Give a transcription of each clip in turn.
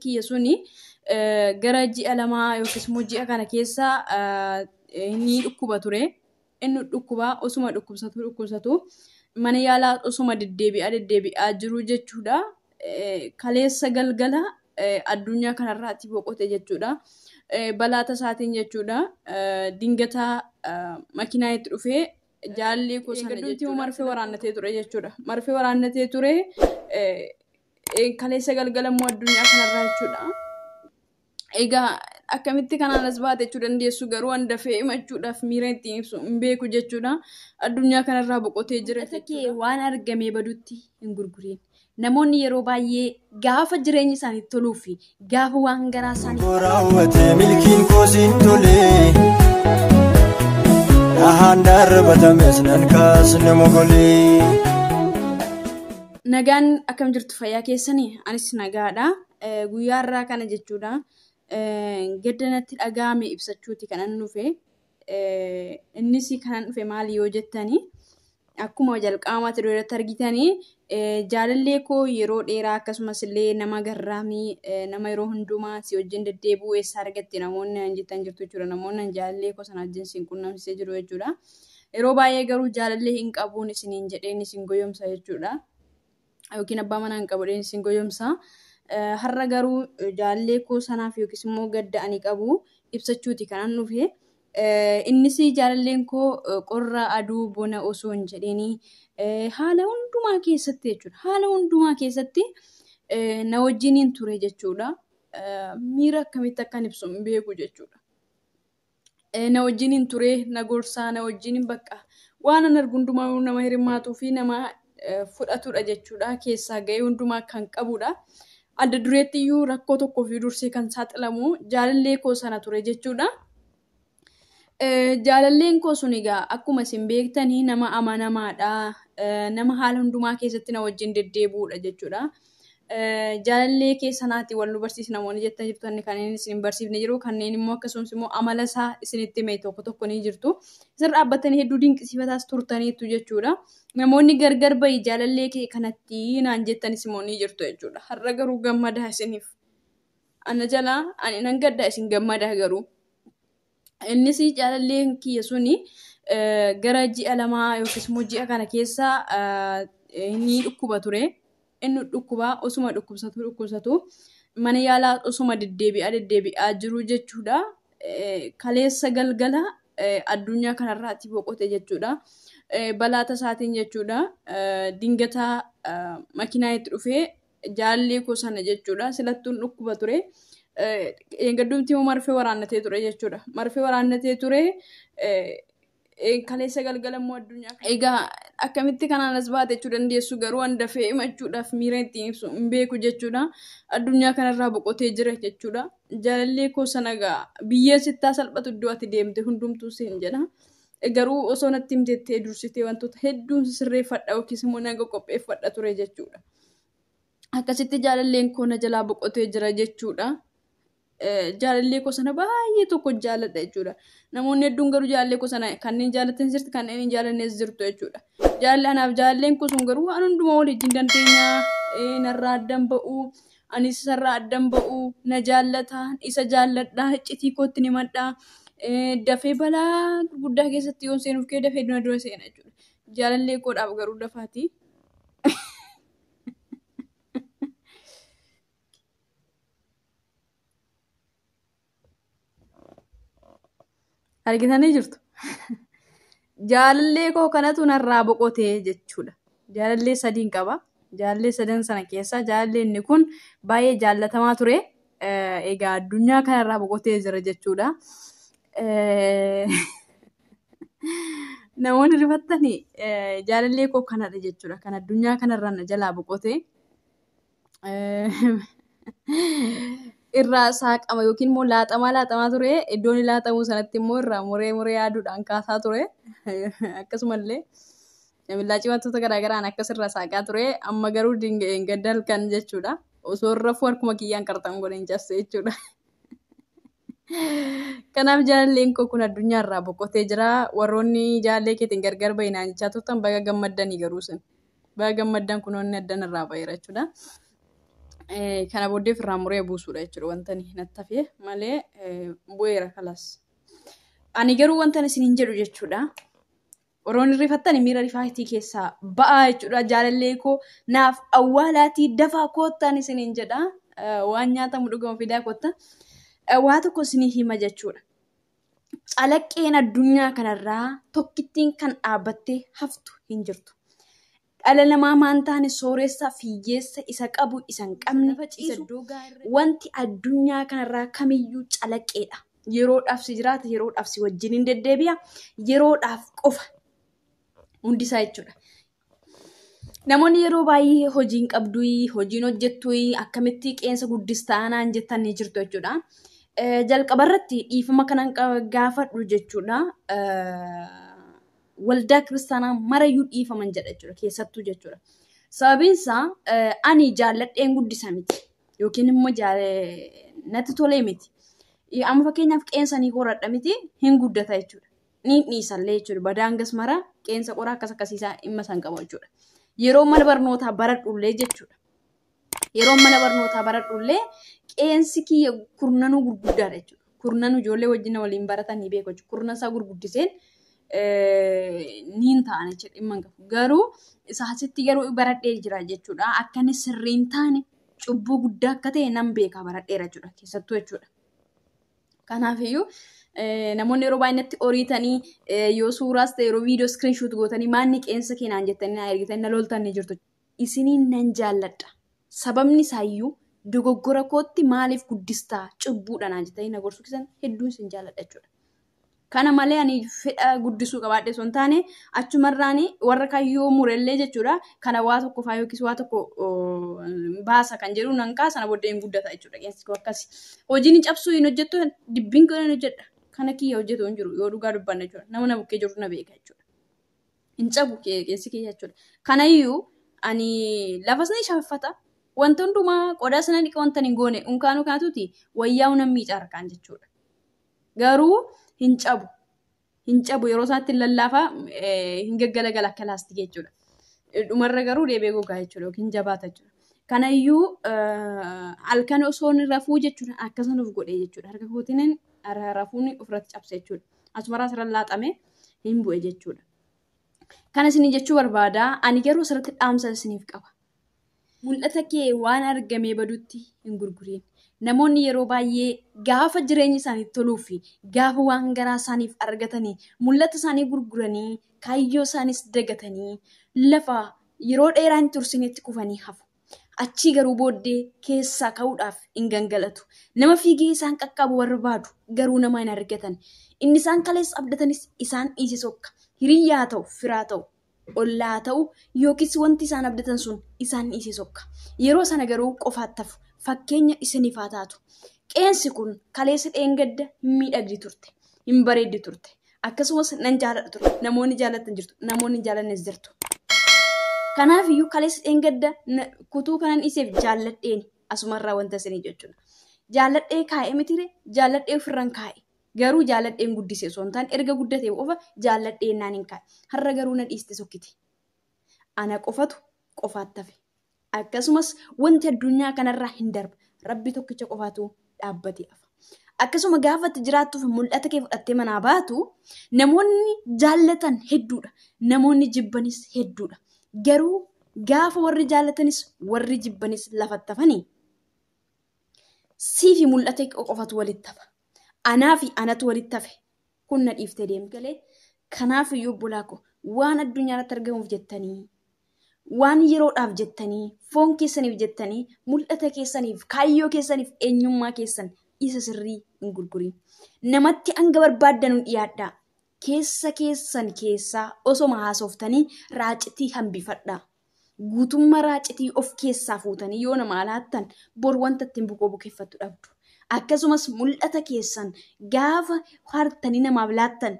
kiyya suni gara ji'a 2 yookiis immoo ji'a kana keessa ni dhukkuba ture. Inni dhukkuba osuma dhukkubsatu mana yaalaa osuma deddeebi'aa jiru jechuudha. Kaleessa galgala addunyaa kanarraatti boqote jechuudha. Balaa tasaatiin jechuudha. Dingataa makiinaa itti dhufee jaalli koo sana jechuudha. Marfee waraannatee ture jechuudha. Marfee waraannatee ture kaleessa galgala immoo addunyaa kanarraa jechuudha. Egaa akkamitti kanaan as baate jechuu dandeessu garuu an dafee himachuudhaaf miira ittiin ibsu hin beeku jechuudha. Addunyaa kanarraa boqotee jira jechuudha. Waan argamee badutti hin gurguriin. Namoonni yeroo baay'ee gaafa jireenya isaanii toluu fi gaafa waan garaa isaanii raawwate milkiin koosiin tolee dhahaan darbatames nan kaasne mogolee. Nagaan akkam jirtu fayyaa keessanii? Anis nagaadha. Guyyaa har'aa kana jechuudha. Gadda natti dhaga'ame ibsachuuti kanan dhufe. Innis kanan dhufe maali yoo jettanii akkuma jalqaba mata duree irratti argitanii jaalallee koo yeroo dheeraa akkasumas illee nama garraamii nama yeroo hundumaa si wajjin deddeebi'u eessaa argatte namoonni naan jettan jirtu jechuudha. Namoonni jaalallee koo sana wajjin si quunnamsiisee jiru jechuudha. Yeroo baay'ee garuu jaalallee hin qabuun isiniin jedheen isin goyoomsa jechuudha. Yookiin abbaa manaa hin qabu jedheen isin goyoomsa. Har'a garuu jaalallee koo sanaaf yookiis immoo gadda ani qabu ibsachuuti kanan dhufe. Innis jaalalleen koo qorra aduu bona osoo hin jedheenii haala hundumaa keessatti jechuudha. Haala hundumaa keessatti na wajjiniin ture jechuudha. Miira akkamitti akkan ibsu hin beeku jechuudha. Na wajjiniin ture, na gorsaa, na wajjiniin bakka waan an argu hundumaa nama hirmaatuu fi nama fudhatudha jechuudha. Keessaa ga'ee hundumaa kan qabudha. Adda dureetti iyyuu rakkoo tokkoof dursee kan saaxilamu jaalallee koo sana ture jechuudha. Jaalalleen koo sun egaa akkuma isin beektanii nama amanamaadha. Nama haala hundumaa keessatti na wajjin deddeebi'udha jechuudha. Jaalallee keessanaati wal nu barsiise namoonni jettan jirtu kanneen isin hin barsiifne jiru kanneen immoo akkasumas immoo amala isaa isinitti hime tokko tokko ni jirtu. Isin dhaabbatanii hedduu dinqisiifataas turtaniitu jechuudha. Namoonni gargar bahi jaalallee kee kanatti naan jettanis immoo ni jirtu jechuudha. Har'a garuu gammadaa isiniif. Ana jalaa ani nan gaddaa isin gammadaa garuu. Innis jaalalleen kiyya suni gara ji'a 2 yookiis immoo ji'a kana keessa ni dhukkuba ture. Inni dhukkuba osuma dhukkubsatu mana yaalaa osuma deddeebi'aa jiru jechuudha. Kaleessa galgala addunyaa kanarraatti boqote jechuudha. Balaa tasaatiin jechuudha. Dingataa makiinaa itti dhufee jaallee koo sana jechuudha. Silattuun dhukkuba ture. Gadduumti immoo marfee waraannatee ture jechuudha. Marfee waraannatee ture kaleessa galgala immoo addunyaa. Egaa akkamitti kanaan as baate jechuu dandeessu garuu an dafee himachuudhaaf miira ittiin ibsu hin beeku jechuudha. Addunyaa kanarraa boqotee jira jechuudha. Jaalallee koo sana egaa biyyeen sittaa salphatu iddoo ati deemte hundumtuu siin jedha. Garuu osoo natti himtettee dursitee wantoota hedduun sirreeffadha yookiis immoo naga qopheeffadha ture jechuudha. Akkasitti jaalalleen koo na jalaa boqotee jira jechuudha. Jaalallee koo sana baay'ee tokko jaalladha jechuudha. Namoonni hedduun garuu jaalallee koo sana kanneen jaallatan jirti kanneen hin jaallannes jirtu jechuudha. Jaalalli anaaf jaalalleen koo sun garuu waan hundumaa waliin dandeenya narraa addan ba'u anis isarraa addan ba'u na jaallata isa jaalladha iccitii kootti ni madha dafee balaa gurguddaa keessatti yoon seenuuf kee dafee dura dura seena jechuudha. Jaalallee koodhaaf garuu dafaati. Argitanii jirtu. Jaalallee koo kanatu narraa boqotee jechuudha. Jaalallee sadiin qaba. Jaalallee sadan sana keessaa jaalallee inni kun baay'ee jaallatamaa ture. Egaa addunyaa kanarraa boqotee jira jechuudha. Namoonni rifattanii jaalallee koo kanadha jechuudha. Kan addunyaa kanarraa na jalaa boqotee. Irraa saaqama yookiin immoo laaxamaa ture. Iddoon laaxamu sanatti immoo irraa muree yaaduudhaan kaasaa ture. Akkasumallee miillaa wantoota garaagaraan akkasirraa saaqaa ture. Amma garuu gadda halkan jechuudha. Osoo irra rafuu harkuma kiyyaan qarxan godheen cabse jechuudha. Kanaaf jaalalleen koo kun addunyaarraa boqotee jira. Warroonni jaalallee keetiin gargar bahinaan jechaa turtan baga gammaddanii garuu sin. Baga gammaddan kunoonni addan irraa baheera jechuudha. Kana booddee ofirraa muree buusuudha jechuudha wanta natti hafe malee bu'eera kalas. Ani garuu wanta isiniin jedhu jechuudha. Warroonni rifattan miira rifaatii keessaa ba'aa jechuudha. Jaalallee koo naaf awwaalaatii dafaa koottaan isiniin jedha. Waan nyaatamu dhugamu fidaa koottaa. Waa tokko isinii hima jechuudha. Calaqqeen addunyaa kanarraa tokkittiin kan dhaabbattee haftu hin jirtu. Dhala namaa maan taane sooressa, hiyyeessa, isa qabu, isa hin qabne, wanti addunyaa kanarraa kamiyyuu calaqqeedha. Yeroodhaaf si jiraata, yeroodhaaf si wajjin hin deddeebi'a, yeroodhaaf qofa hundisaa jechuudha. Namoonni yeroo baay'ee hojiin qabduyi, hojiin hojjettuyi, akkamitti qeensa guddistaa naan jettan ni jirtu jechuudha. Jalqabarratti dhiifama kanan gaafadhu jechuudha. Waldaa kiristaanaa marayyuu dhiifaman jedha jechuudha keessattuu jechuudha. Sababiin isaa ani jaalladheen guddisa miti yookiin immoo natti tolee miti. Amma fakkeenyaaf qeensa ni qoradha miti hin guddata jechuudha. Ni dhiisallee jechuudha. Badaan mara qeensa qoraa akkas akkasiisaa dhimma isaan qabu jechuudha. Yeroo mana barnootaa baradhullee jechuudha. Yeroo mana barnootaa baradhullee qeensi kiyya kurnanuu gurguddaadha jechuudha. Kurnanuu ijoollee wajjin waliin baratan ni beeku jechuudha. Kurnan isaa gurguddiseen niin ta'an jechuudha dhimma hin qabu. Garuu isa asitti garuu baradhee jira jechuudha. Akka inni sirrii hin taane cubbuu guddaa akka ta'e nan beeka baradheera jechuudha keessattuu jechuudha. Kanaafiyyuu namoonni yeroo baay'ee natti horiitanii yoo suuraas ta'e yeroo viidiyoo iskiriinshuut gootanii maanni qeensa kee naan jettanii na ergitanii na loltan ni jirtu. Isiniin nan jaalladha. Sababni isaayyuu dogoggora kootti maaliif guddistaa cubbuudha naan jettanii na gorsuu keessan hedduun isin jaalladha jechuudha. Kana malee ani fedha guddisuu qabaadhe osoo hin taane achumarraan warra kaayyoo murellee jechuudha. Kana waa tokko faa yookiis waa tokko baasa kan jedhu nan kaasa sana booddee hin guddata jechuudha. Qeensi koo akkasi. Hojiin cabsuu hin hojjettu dibbiin kun hin hojjedha. Kana kiyya hojjetu hin jiru yoo dhugaa dubbanna jechuudha. Nama na bukkee jiru na beeka jechuudha. Hin cabu qeensi kiyya jechuudha. Kanayyuu ani lafas ni shaffata. Wanta hundumaa qodaa sana dhiqa wanta hin goone unkaanuu kanatuuti wayyaa nan miica harkaan jechuudha. Garuu hin cabu. Hin cabu yeroo isaatti lallaafaa hin gaggalagala akka laastikii jechuudha. Dhumarra garuu deebi'ee gogaa jechuudha yookiin jabaata jechuudha. Kanayyuu halkan osoo inni rafuu jechuudha akkasuma of godhee jechuudha. Harka kootiin rafuun ofirratti cabse jechuudha. Asumarraa asirra laaxame hin bu'e jechuudha. Kana isinii jechuu barbaada. Ani garuu asirratti dhaamsa isiniif qaba. Mul'ata kee waan argamee badutti hin gurguriin. Namoonni yeroo baay'ee gaafa jireenya isaanii toluu fi gaafa waan garaa isaaniif argatanii mul'ata isaanii gurguranii kaayyoo isaanis dagatanii lafa yeroo dheeraa hin tursinetti kufanii hafu. Achii garuu booddee keessaa ka'uudhaaf hin gangalatu. Nama fiigee isaan qaqqabu barbaadu garuu nama hin argatan. Inni isaan kaleessa abdatanis isaan dhiise sokka. Hiriyyaa ta'u, firaa ta'u, ollaa ta'u yookiis wanti isaan abdatan sun isaan dhiise sokka. Yeroo sana garuu qofaatti hafu. Fakkeenya isiniif haa taatu. Qeensi kun kaleessa dheengadda hin miidhagdi turte, hin bareeddi turte. Akkasumas nan jaalladha ture. Namoonni jaallatan jirtu, namoonni hin jaallannes jirtu. Kanaafiyyuu kaleessa dheengadda kutuu kanan dhiiseef jaalladheen asumarraa wanta isinii jechuudha. Jaalladhee kaa'e mitire jaalladhee ofirraan kaa'e. Garuu jaalladheen guddise osoo hin taane erga guddatee qofa jaalladheen naan hin kaa'e. Har'a garuu na dhiiste sokkite. Ana qofatu qofaatti hafe. Akkasumas wanti addunyaa kanarraa hin darba. Rabbi tokkicha qofaatu dhaabbatee hafa. Akkasuma gaafa itti jiraattuuf mul'ata kee fudhattee manaa baatu namoonni jaallatan hedduudha. Namoonni jibbanis hedduudha. Garuu gaafa warri jaallatanis warri jibbanis lafatti hafanii siifi mul'ata qofatu walitti hafa. Anaa fi anatu walitti hafe. Kun na dhiiftee deemte galee. Kanaaf iyyuu obbolaa koo waan addunyaa irratti argamuuf jettanii waan yeroodhaaf jettanii foon keessaniif jettanii mul'ata keessaniif kaayyoo keessaniif eenyummaa keessan isa sirrii hin gurgurin. Namatti hanga barbaaddan dhiyaadhaa. Keessa keessan keessaa osoma haasoftanii raacitii hambifadhaa. Guutummaa raacitii of keessaa fuutanii yoo nama laattan bor wanta ittiin bukoo bukeeffattu dhabdu. Akkasumas mul'ata keessan gaafa hartanii namaaf laattan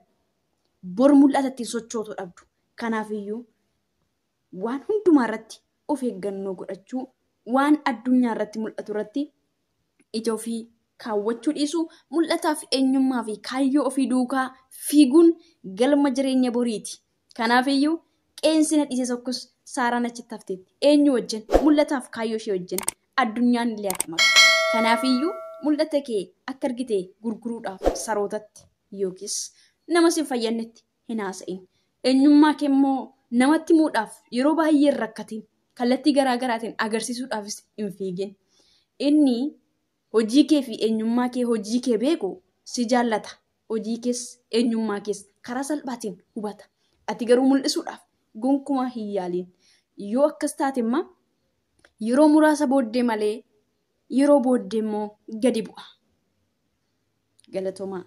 bor mul'ata ittiin sochootu dhabdu. Kanaafiyyuu waan hundumaa irratti of eeggannoo godhachuu, waan addunyaa irratti mul'atu irratti ija ofii kaawwachuu dhiisuu, mul'ataaf eenyummaa fi kaayyoo ofii duukaa fiiguun galma jireenya boriiti. Kanaafiyyuu qeensi na dhiise tokkos Saaraan achitti hafteetti. Eenyu wajjin? Mul'ataaf kaayyoo ishee wajjin. Addunyaan illee ati maqu. Kanaafiyyuu mul'ata kee akka argite gurguruudhaaf sarootatti yookiis nama si hin fayyadnetti hin haasa'in. Eenyummaa kee immoo namatti himuudhaaf yeroo baay'ee hin rakkatin. Kallattii garaa garaatiin agarsiisuudhaafis hin fiigin. Inni hojii kee fi eenyummaa kee hojii kee beeku si jaallata. Hojii kees eenyummaa kees karaa salphaatiin hubata. Ati garuu mul'isuudhaaf gonkumaa hin yaaliin. Yoo akkas taate immoo yeroo muraasa booddee malee yeroo booddee immoo gadi bu'a. Galatoomaa.